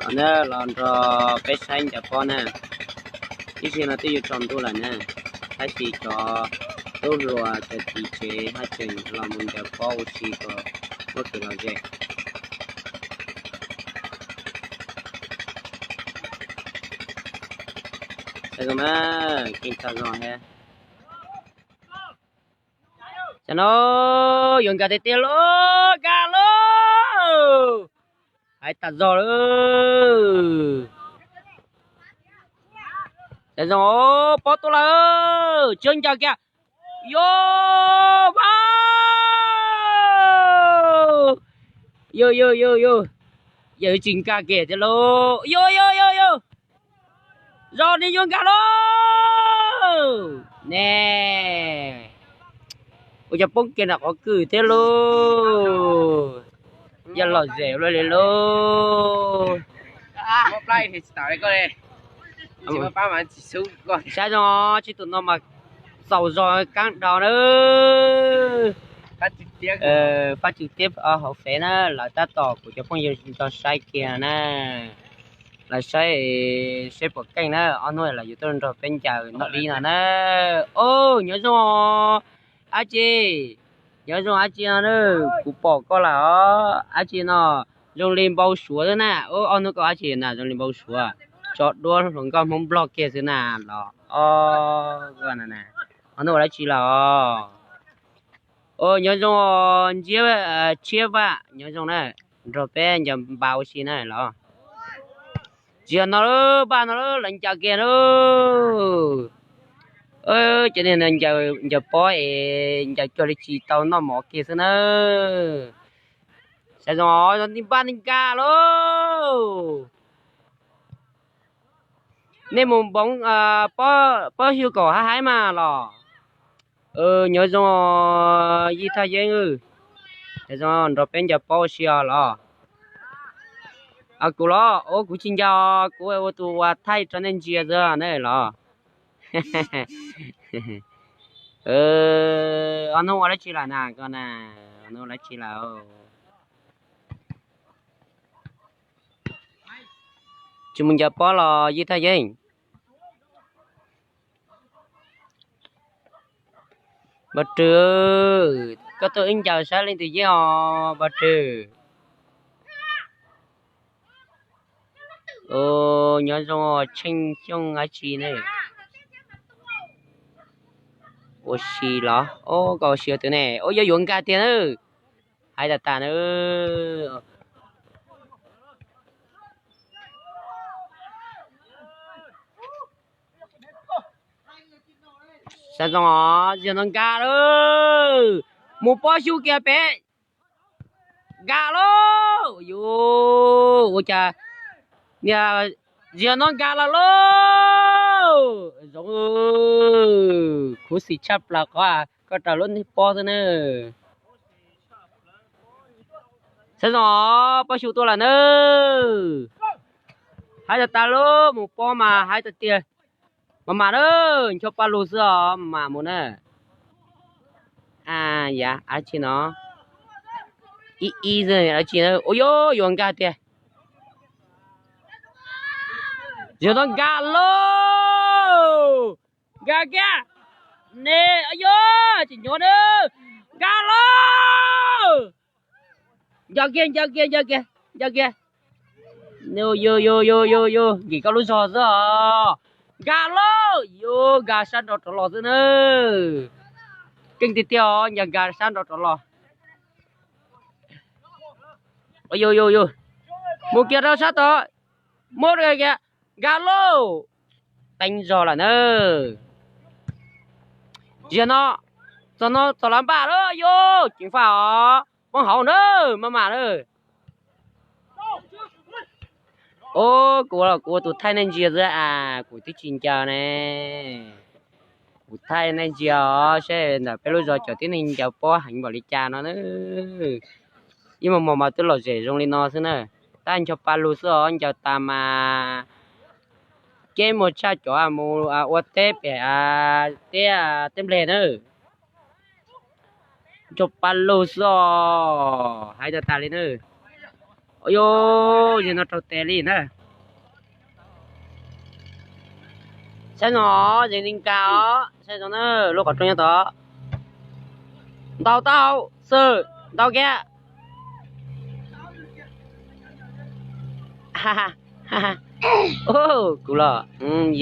Los na, los nrog peb saib ncaws pob na. Ib zaug no twb yuav tsaus ntuj lawm na, tab sis cov tub hluas cov txiv tsev haj tseem los mus ncaws pob ua si kom muaj kev lom zem. Zoo na, keej tag zog thiab. Tam no yuav nkag tiag tiag lauj, nkag lauj. Hais tas zog lawm. Zoo, pob tuaj lawm, tsis ncaws kiag. Yog, yog, yog, yog, yog, yog tsis nkag kiag tiag lauj. Yog, yog, yog, yog. Zoo ni yuav nkag lauj ne. Ua cas poob kiag nram qhov kwj thiab lauj. Yog lom zem ua luaj li lauj. Saib zoo, tsis tus no mas txaus zog kaab daus na. Fab Tswm Tiab hauv fev na, lawv tab tom kuv cov phooj ywg nrog saib kiag na. Lawv saib seb puas keej na, ob hnub lawv yuav tuaj nrog peb ncaws noj dib no na. Au, nyob zoo dab tsi? Nyob zoo dab tsi no na? Kuv pom koj lawm os dab tsi no, zoo li npau suav xwb na. Ob hnub koj dab tsi na, zoo li npau suav, tso duab hluas nkauj Hmoob Nplog kiag xwb na los. Ob hnub ua dab tsi lawm? Au, nyob zoo Ntsiab, Tshiab Vaj, nyob zoo na, nrog peb ncaws npas ua si na los. Tsis yog no, npaj no lawv ncaws kiag na. Cov niag ncaws pob es ncaws cuag li tsis tau noj mov kiag xwb na. Saib zoo, npaj nkag lauj. Nej mus npoov pob xyu kom haib haib mas los. Nyob zoo Yij Thaj Yeeb, nyob zoo, nrog peb ncaws pob ua si os los. Kuv los, kuv tsis ncaws, kuv ua tus uas thaij rau nej ntsia xwb ne los. Ob hnub ua dab tsi lawm na koj na? Ob hnub ua dab tsi lawm? Tsis mus ncaws pob los Yij Thaj Yeeb? Npawg Rwg, koj tuaj wb ncaws saib leej twg yeej os Npawg Rwg. Nyob zoo Tsheej Xyooj dab tsi ne? Ua si los? Koj ua si ua twg ne? Ua yog yuav nkag tiag na. Hais tas tas na. Saib zoo os, zaum no nkag lawm. Mus pob xyu kiag pem. Nkag lauj. Yus ua cas niag, zaum no nkag lawm lauj. Zoo, khuv xim tshaj plaws qhov koj raws lub niag pob xwb na. Saib zoo os, pob xyu tuaj lawm na. Hais tas tas lub mus pob mas hais tiag tiag. Mas mas na, ncho pa lug xwb os, mas mus na. Yav dab tsi no, ib ib xwb dab tsi na. Ua yuav yuav nkag tiag. Zaum no nkag lauj. Nkag kiag. Ne, yuav tsis nyob na. Nkag lauj. Nco kiag, nco kiag, nco kiag, nco kiag. Yus yus yus yus yus nkim koj lub zog xwb os. Nkag lauj, yus nkag sab nraud rov los xwb na. Keej tiag tiag os, nkag nkag sab nraud rov los. Yus yus yus, mus kiag rau sab tod, muab kiag, nkag lauj. Teeb zog lawm na. Zaum no, txog no txog lawv npaj lawm, yus ceev faj os, poob hauv na, maj mam na. Os, kuv, kuv ua tus thaij nej ntsia xwb as, kuv twb tsis ncaws ne. Kuv thaij nej ntsia os, seb ntawm peb lub zos cov tib neeg ncaws pob heev npaum li cas no na. Ib hmos hmos mas twb lom zem zoo li no xwb na. Tab ncho pa lug xwb os, ncaws tas mas keb muag tshaj cov mus ua teb pem teb, teb nplej na. Ncho pa lug xwb os, hais tas tas li na. Ua yog, yog no raug tes li na. Saib no, yeej nkag os, saib zoo na, lub qhov rooj nyob tod. Ntaus tau, xwm, ntaus kiag. Kuv los,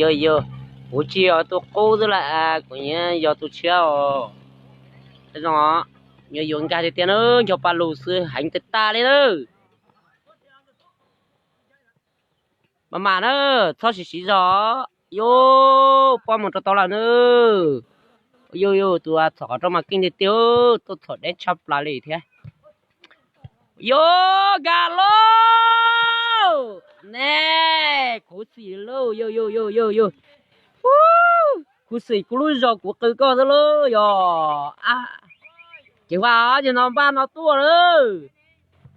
yog yog, kuv tsis yog tus qub xwb las, kuv yog tus tshiab os. Saib zoo, yuav yuav nkag tiag tiag na, nco pa lus xwb heev tag tag li na. Mas mas na, txhob siv siv zog. Yus, pob mus rau tau lawm na. Yus yus, tus txhom qhov rooj mas keej tiag tiag, tuaj txhom deb tshaj plaws li thiab. Yus, nkag lauj. Ne, khuv xim lauj, yus yus yus yus yus. Khuv xim kuv lub zog kuv qw koj xwb lauj yog. Ceev faj, yog no npaj no tuaj lawm.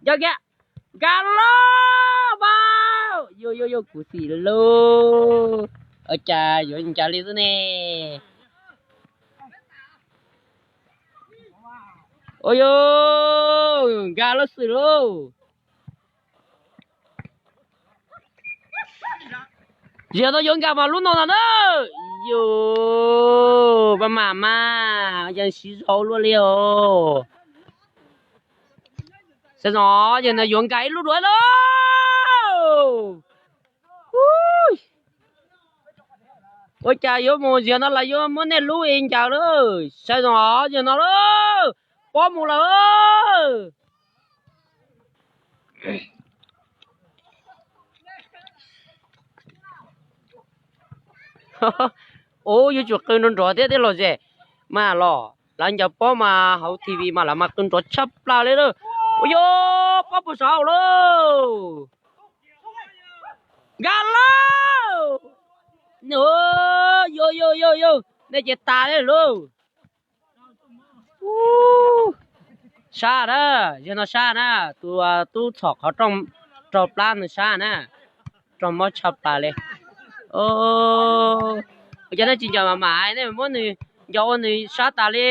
Nco kiag, nkag lauj, npaj. Yus yus yus, khuv xim lauj. Ua cas yuav nkag li xwb ne. Ua yus, nkag lub xwm lauj. Ziag no yuav nkag mas lub no no na. Yus, mas mas mas, yeej siv zog luaj li os. Saib zoo, yog no yuav nkag ib lub dua lauj. Ua cas yuav mus ziag no los yuav muab nej lub i ncaws lauj. Saib zoo, yog no lauj. Pob mus lawm. Ub, yuav tsum qw nrov nrov thiab thiab los zem. Mas los lawv ncaws pob mas hauv T V mas lawv mas qw nrov tshaj plaws li lauj. Ua yog, pob puag saud lauj. Nkag lauj. Yus yus yus yus, nej ces tas li lauj. Sab na, yog no sab na, tus tub txhom qhov rooj raug plab nws sab na, raug mob tshaj plaws li. Ua cas nej tsis ncaws mas mam, nej muab nws ncaws ua nws sab tas li.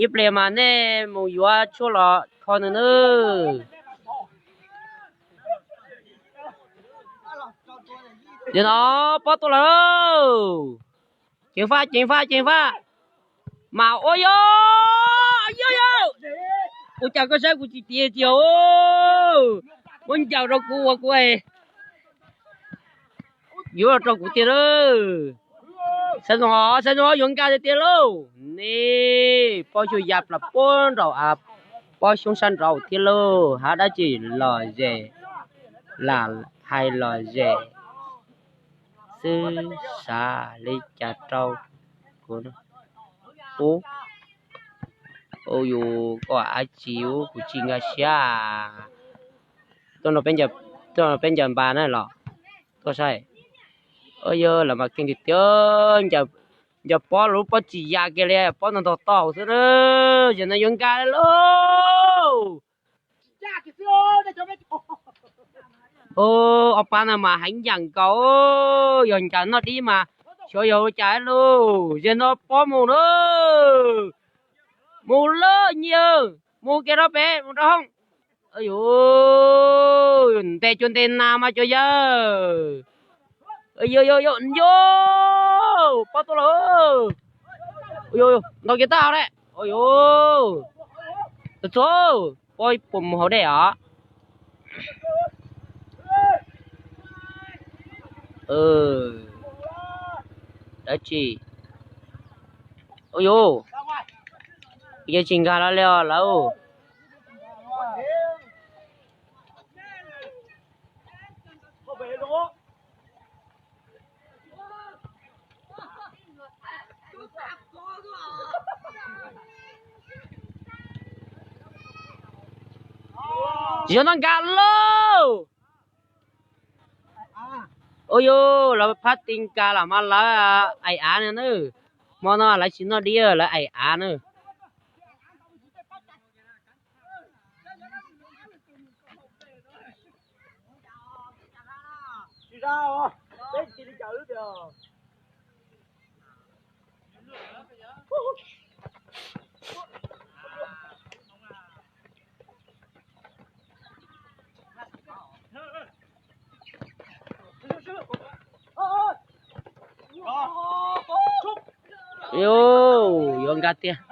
Ib pliag mas nej mus yuav tshuaj los kho nws nawb. Yog no, pob tuaj lawm. Ceev faj, ceev faj, ceev faj. Mas ua yog, yog yog. Ua cas koj saib kuv tsis tiav tiag, muab ncaws rau kuv ua kuv yuav rau kuv tiag lauj. Saib zoo, saib zoo yuav nkag tiag tiag lauj. Nej, pob xyoob ya plas puag nraum, pob xyoob sab nraud thiab lauj, hab dab tsi los zem, lam hais los zem xwb, xav li cas rau kuv. Ub, ua yus, koj dab tsi ub, kuv tsis nkag siab. Tuaj no peb ncaws npas na los, tuaj saib. Yog lawv mas keej tiag tiag, ncaws pob lub pob tsis ya kiag li, pob ntog ntog tau xwb na. Yog no yuav nkag lauj. Ob pab no mas heev yam nkaus, yog ncaws noj dib mas xyov yog ua cas lauj. Yog no pob mus na, mus lawm nyiaj, mus kiag rau pem mus rau hoob. Yus, ntes cuag ntes nas mas cuag yawg. Yus, yus, yus, pob tuaj lawm. Ntaus kiag tag le. Yus, txog, pob puas mus hauv dej os. Dab tsi? Ua yus, yeej tsis nkag los li os lawm. Yog no nkag lauj. Ua yus, lawv phab ti nkag los mas lawv aim av no na. Hmo no lawv tsis noj dib lawv aim av na. Yuav nkag tiag.